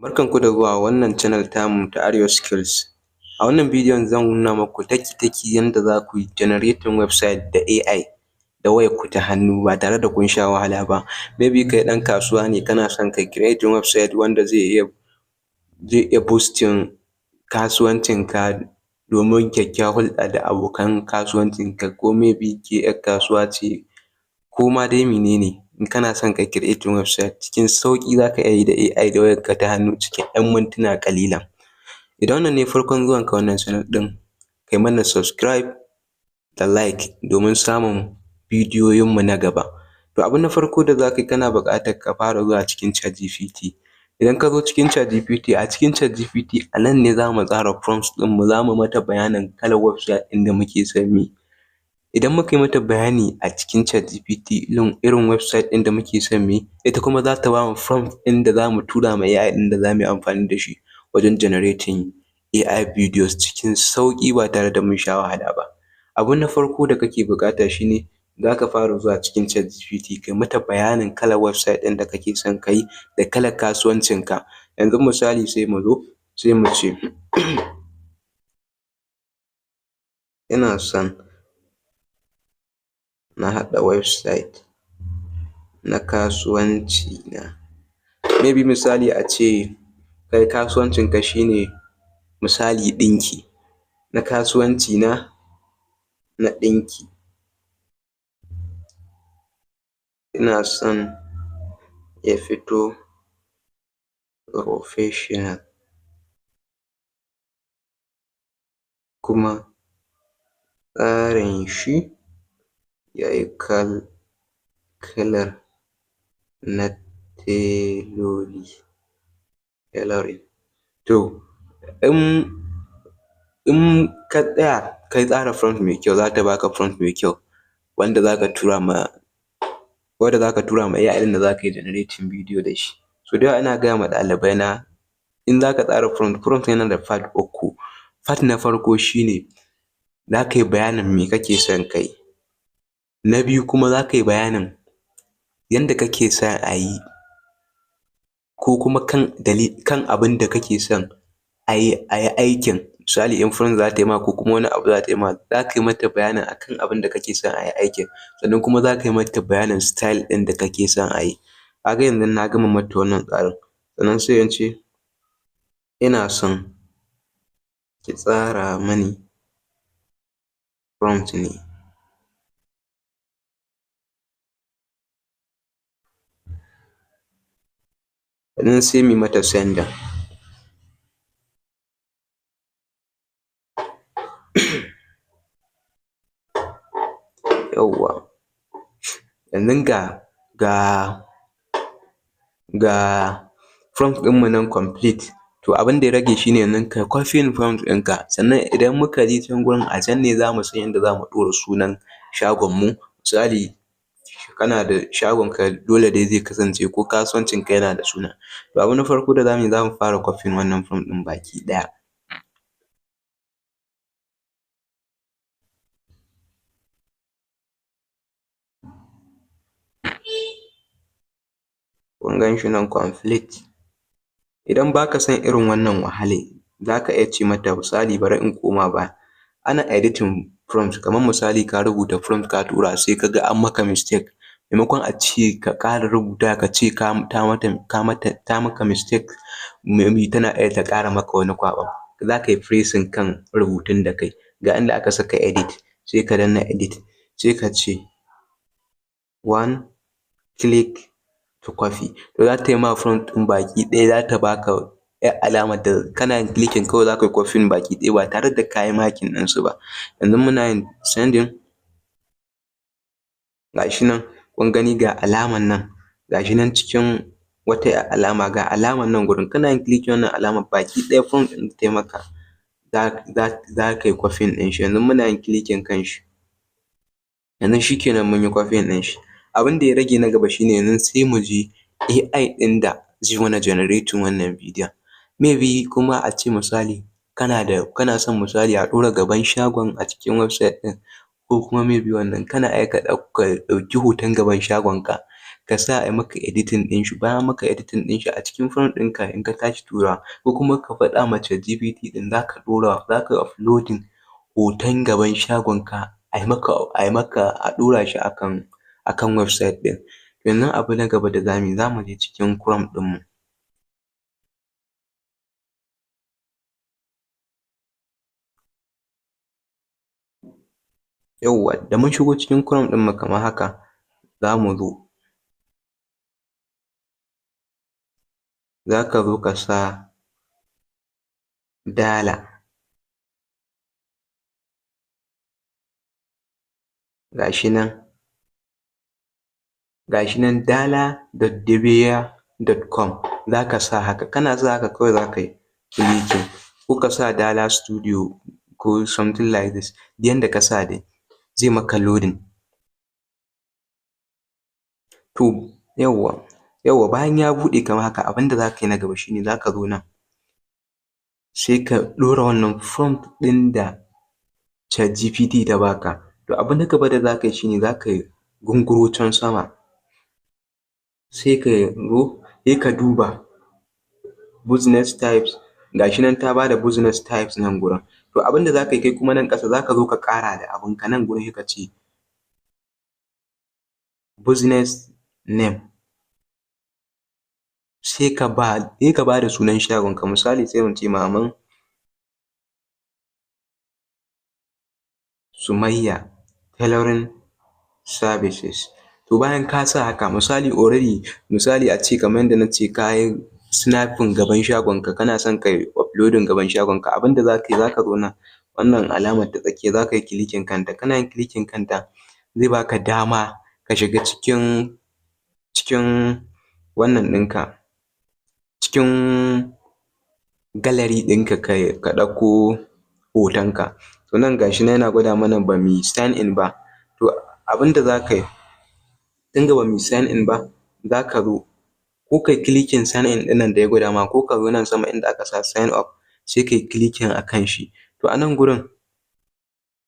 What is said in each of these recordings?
Barkanku da zuwa wannan channel tamu ta Arewa skills. A wannan bidiyon zan nuna muku daki-daki yanda za ku yi generating website da AI da wayarku ta hannu ba tare da kun sha wahala ba. Maybe kai ɗan kasuwa ne kana son kai creating website wanda zai iya boosting kasuwancinka domin kyakkyawar hulɗa da abokan kasuwancinka, ko maybe ke ‘yar kasuwa ce, ko ma dai mene ne, in kana son kai creating website cikin sauƙi za ka iya yi da AI da wayarka ta hannu cikin ‘yan mintuna ƙalilan. Idan wannan ne farkon zuwanka wannan channel ɗin, kai mana subscribe da like domin samun bidiyoyinmu na gaba. To, abu na farko da za ka yi, kana buƙatar ka fara zuwa cikin ChatGPT. Idan ka zo cikin ChatGPT, a cikin ChatGPT a nan ne za mu tsara prompt ɗinmu, za mu mata bayanin kalar website ɗin da muke son mu yi. Idan muka yi mata bayani a cikin ChatGPT irin website ɗin da muke son mu yi, ita kuma za ta ba mu prompt ɗin da za mu tura ma AI ɗin da za mu yi amfani da shi wajen generating AI videos cikin sauƙi ba tare da mun sha wahala ba. Abu na farko da kake buƙata shi ne za ka fara zuwa cikin ChatGPT, kai mata bayanin kalar website ɗin da kake son ka yi da kalar kasuwancinka. Yanzu misali, sai mu zo sai mu ce ina son na haɗa website na kasuwanci na. Maybe misali a ce kai kasuwancinka shi ne misali ɗinki, na kasuwanci na na ɗinki. Ina son ya fito professional kuma tsarin shi ya yi kalar na teloli, tailoring. To, in ka tsaya ka tsara prompt mai kyau, za ta ba ka prompt mai kyau wanda za ka tura ma AI ɗin da za ka yi generating bidiyo da shi. So da yawa ina gaya ma ɗalibaina, in za ka tsara prompt, prompt yana da part uku. Part na farko shi ne za ka yi bayanin me kake son ka yi. Na biyu kuma, za ka yi bayanin yanda kake son a yi, ko kuma kan abin da kake son a yi aikin. Misali, in prompt za ta yi ma ko kuma wani abu za ta yi ma, za ka yi mata bayanin a kan abin da kake son a yi aikin, sannan kuma za ka yi mata bayanin style ɗin da kake son a yi. Ka ga yanzu na gama mata wannan tsarin, sannan sai in ce ina son ki tsara mani prompt ne. Sannan sai mu yi mata sending. Yawwa, yanzu ga prompt ɗinmu nan complete. To, abin da ya rage shi ne yanzu kai copying prompt ɗinka, sannan idan muka je can gurin, a can ne za mu san yanda za mu ɗora sunan shagonmu. Misali, kana da shagonka, dole dai zai kasance ko kasuwancinka yana da suna. To, abu na farko da za mu yi, za mu fara copying wannan prompt ɗin baki ɗaya. Kun gan shi nan complete. Idan ba ka son irin wannan wahalai, za ka iya ce mata, misali, bari in koma baya, ana editing prompt. Kamar misali, ka rubuta prompt ka tura, sai ka ga an maka mistake, maimakon a ce ka ƙara rubutawa ka ce ka mata ta maka mistake, maybe tana iya ta ƙara maka wani kwaɓan. Za ka yi pressing kan rubutun da kai, ga inda aka saka edit, sai ka danna edit, sai ka ce one click to copy. To, za ta yi ma prompt ɗin baki ɗaya, za ta baka ‘yar alamar da kana yin clicking kawai za ka yi copying baki ɗaya ba tare da ka yi marking ɗinsu ba. Yanzu muna yin sending, ga shi nan kun gani, ga alamar nan, ga shi nan cikin wata ‘yar alama, ga alamar nan gurin. Kana yin clicking wannan alamar, baki ɗaya prompt ɗin da ta yi maka za ka yi copying ɗin shi. Yanzu muna yin clicking kan shi, yanzu shi kenan mun yi copying ɗin shi. Abin da ya rage na gaba shi ne yanzu sai mu je AI ɗin da zai mana generating wannan bidiyon. Maybe kuma a ce misali kana son misali a ɗora gaban shagon a cikin website ɗin, ko kuma maybe wannan kana iya ka ɗauki hoton gaban shagonka, Ka sa a yi maka editing ɗin shi. Bayan an maka editing ɗin shi, a cikin prompt ɗinka in ka tashi turawa, ko kuma ka faɗa ma ChatGPT ɗin za ka ɗora, za ka yi uploading hoton gaban shagonka, a yi maka a ɗora shi a kan website ɗin. Yanzu abu na gaba da za mu yi, za mu je cikin Chrome ɗinmu. Yawwa, da mun shigo cikin Chrome ɗinmu kamar haka, za mu zo, za ka zo ka sa dala, ga shi nan dala.devea.com. Za ka sa haka, kana sa haka kawai za ka yi clicking, ko ka sa Dala Studio ko something like this. Duk yanda ka sa dai zai maka loading. To yawwa, bayan ya buɗe kamar haka, abin da za ka yi na gaba shi ne za ka zo nan, sai ka ɗora wannan prompt ɗin da ChatGPT ta ba ka. To abu na gaba da za ka yi shi ne za ka gangaro can sama, sai ka zo, sai ka duba business types. Ga shi nan ta ba da business types nan gurin. To abin da za ka yi kai kuma nan ƙasa, za ka zo ka ƙara da abinka nan gurin, sai ka ce business name, sai ka ba da sunan shagonka. Misali, sai mu ce Maman Sumayya Tailoring Services. To bayan ka sa haka, misali already, misali a ce kamar yadda na ce ka yi snapping gaban shagonka, kana son ka yi uploading gaban shagonka, abin da za ka yi, za ka zo nan, wannan alamar ta tsakiya, za ka yi clicking kanta. Kana yin clicking kanta, zai baka dama ka shiga cikin wannan ɗinka, cikin gallery ɗinka, ka ɗauko hotonka. To nan ga shi nan yana gwada mana ba mu yi sign in ba. To abin da za ka yi, tunda ba mu yi sign in ba, za ka zo ko kai clicking sign in ɗin nan da ya gwada ma, ko ka zo nan sama inda aka sa sign up, sai kai clicking a kan shi. To a nan gurin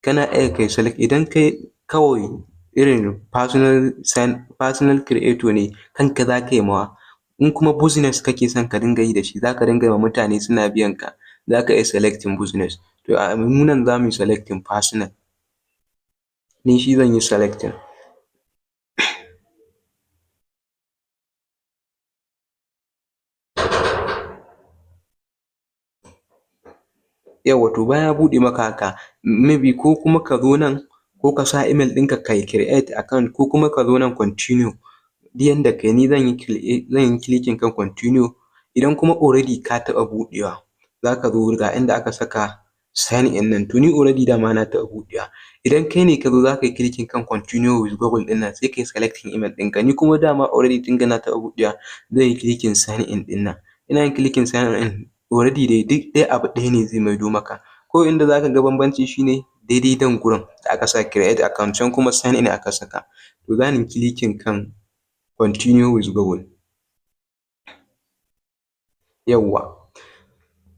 kana iya kai select. Idan kai kawai irin personal creator ne, kanka za ka yi mawa. In kuma business kake son ka dinga yi da shi, za ka dinga yi wa mutane suna biyan ka, za ka iya selecting business. To mu nan za mu yi selecting personal, ni shi zan yi selecting. Yawwa, to bayan ya buɗe maka haka, maybe ko kuma ka zo nan, ko ka sa email ɗinka ka yi create account, ko kuma ka zo nan continue, duk yanda ka yi. Ni zan yi clicking kan continue. Idan kuma already ka taɓa buɗewa, za ka zo ga inda aka saka sign in nan. To ni already dama na taɓa buɗewa. Idan kai ne ka zo, za ka yi clicking kan continue with Google ɗin nan, sai ka yi selecting email ɗinka. Ni kuma dama already tunda na taɓa buɗewa, zan yi clicking sign in ɗin nan. Ina yin clicking sign in, already dai duk dai abu ɗaya ne zai maido maka. Kawai inda za ka ga bambanci shi ne daidai nan gurin da aka sa create account, can kuma sign in aka saka. To za ni clicking kan continue with Google. Yawwa,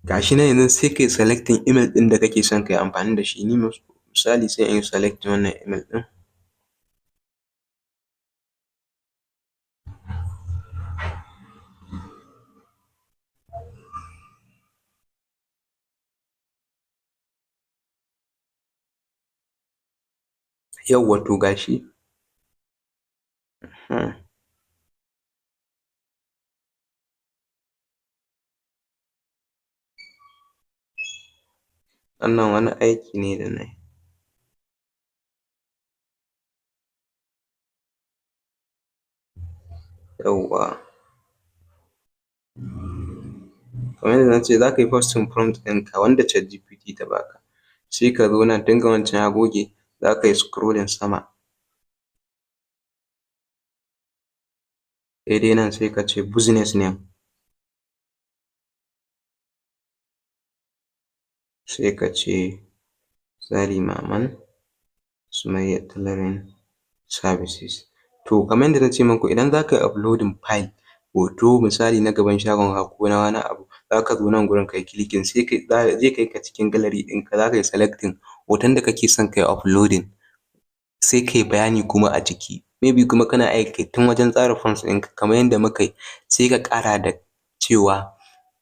ga shi nan. Yanzu sai kai selecting email ɗin da kake son ka yi amfani da shi. Ni misali sai in yi selecting wannan email ɗin. Yawwa, to ga shi. Wannan wani aiki ne da na yi. Yawwa, kamar yadda na ce, za ka yi pasting prompt ɗinka wanda ChatGPT ta ba ka, sai ka zo nan, tunda wancan ya goge, za ka yi scrolling sama daidai nan, sai ka ce business name, sai ka ce misali Maman Sumayya Tailoring Services. To kamar yadda na ce muku, idan za ka yi uploading file, hoto misali na gaban shagonka ko na wani abu, za ka zo nan gurin ka yi clicking, sai zai kai ka cikin gallery ɗinka. Za ka yi selecting hoton da kake son ka yi uploading, sai ka yi bayani kuma a ciki. Maybe kuma kana iya kai tun wajen tsara prompt ɗinka kamar yadda muka yi, sai ka ƙara da cewa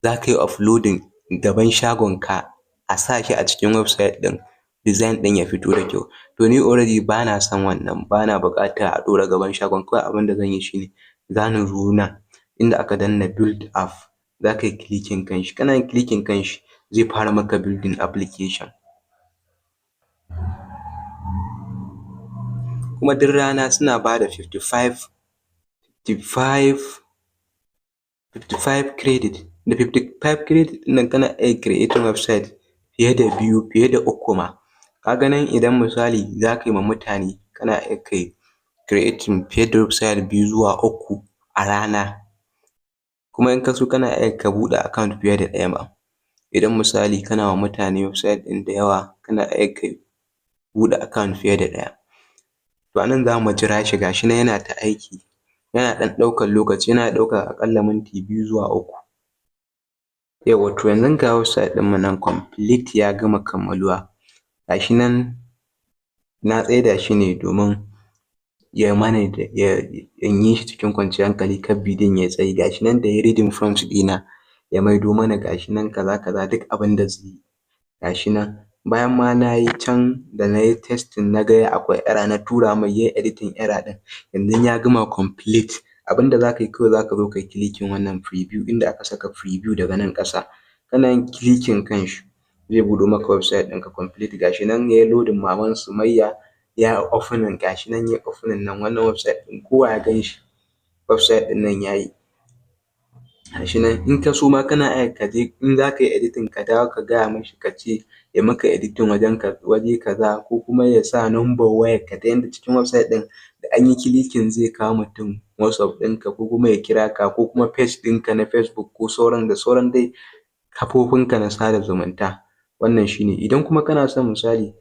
za ka yi uploading gaban shagonka, a sa shi a cikin website ɗin, design ɗin ya fito da kyau. To, ni already ba na son wannan, ba na buƙatar a ɗora gaban shagon. Kawai abin da zan yi shi ne za ni zo nan inda aka danna "Build app", za ka yi clicking kan shi. Kana yin clicking kan shi, zai fara maka building application. Kuma duk rana suna ba da 55, 55 credit. Da 55 credit ɗin nan kana iya creating website fiye da biyu, fiye da uku ma. Ka ga nan, idan misali za ka yi ma mutane, kana iya kai creating fiye da website biyu zuwa uku a rana. Kuma in ka so, kana iya ka buɗe account fiye da ɗaya ma. Idan misali kana wa mutane website ɗin da yawa, kana iya ka buɗe account fiye da ɗaya. To, a nan za mu jira shi. Ga shi nan yana ta aiki, yana ɗan ɗaukar lokaci, yana ɗaukar aƙalla minti 2 zuwa 3. Yawwa, to yanzu ga website ɗinmu nan complete, ya gama kammaluwa. Ga shi nan na tsaida shi ne domin ya mana ya in yi shi cikin kwanciyar hankali, kar bidiyon ya yi tsayi. Ga shi nan, da ya yi reading prompt ɗina, ya maido mana, ga shi nan, kaza kaza, duk abin da zai yi, ga shi nan. Bayan ma na yi can da na yi testing, na ga akwai error, na tura mai, ya yi editing error ɗin. Yanzu ya gama complete. Abin da za ka yi kawai, za ka zo ka yi clicking wannan preview, inda aka saka preview daga nan ƙasa. Kana yin clicking kan shi, zai buɗo maka website ɗinka complete. Ga shi nan ya yi loading Maman Sumayya, ya yi opening. Ga shi nan ya yi opening nan wannan website ɗin, kowa ya gan shi, website ɗin nan ya yi. Ga shi nan, in ka so ma kana iya ka je, in za ka yi editing, ka dawo ka gaya mishi, ka ce ya maka editing wajen waje kaza, ko kuma ya sa number wayarka, ta yanda cikin website ɗin da an yi clicking zai kawo mutum WhatsApp ɗinka, ko kuma ya kira ka, ko kuma page ɗinka na Facebook, ko sauran da sauran dai kafofinka na sada zumunta. Wannan shi ne. Idan kuma kana son misali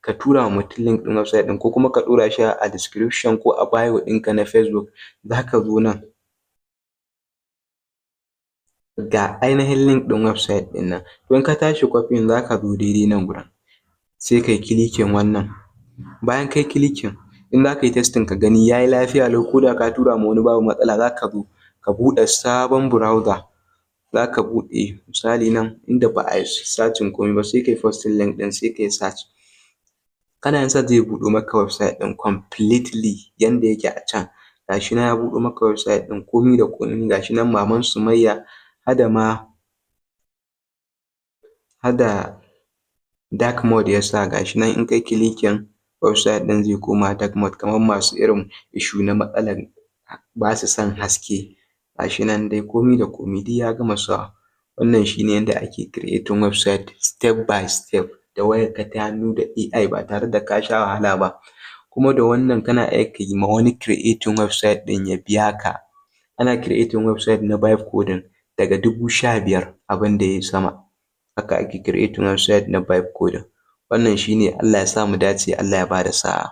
ka tura wa mutum link ɗin website ɗin, ko kuma ka ɗora shi a description ko a bio ɗinka na Facebook, za ka zo nan, ga ainihin link ɗin website ɗin nan. To, in ka tashi copying, za ka zo daidai nan gurin, sai kai clicking wannan. Bayan kai clicking, in za ka yi testing ka gani ya yi lafiya lau, ko da ka tura ma wani babu matsala, za ka zo ka buɗe sabon browser. Za ka buɗe misali nan inda ba a yi searching komai ba, sai kai pasting link ɗin, sai kai search. Kana yin search, zai buɗo maka website ɗin completely yanda yake a can. Ga shi nan ya buɗo maka website ɗin, komi da komi. Ga shi nan Maman Sumayya, har da dark mode ya sa. Ga shi nan, in kai clicking, website ɗin zai koma dark mode, kamar masu irin issue na matsalar ba su son haske. Ga shi nan dai, komi da komi duk ya gama sawa. Wannan shi ne yanda ake creating website step by step da wayarka ta hannu da AI, ba tare da ka sha wahala ba. Kuma da wannan kana iya ka yi ma wani creating website ɗin, ya biya ka. Ana creating website na vibe coding daga 15,000 abin da ya yi sama. Haka ake creating website na vibe coding. Wannan shi ne. Allah ya sa mu dace, Allah ya ba da sa'a.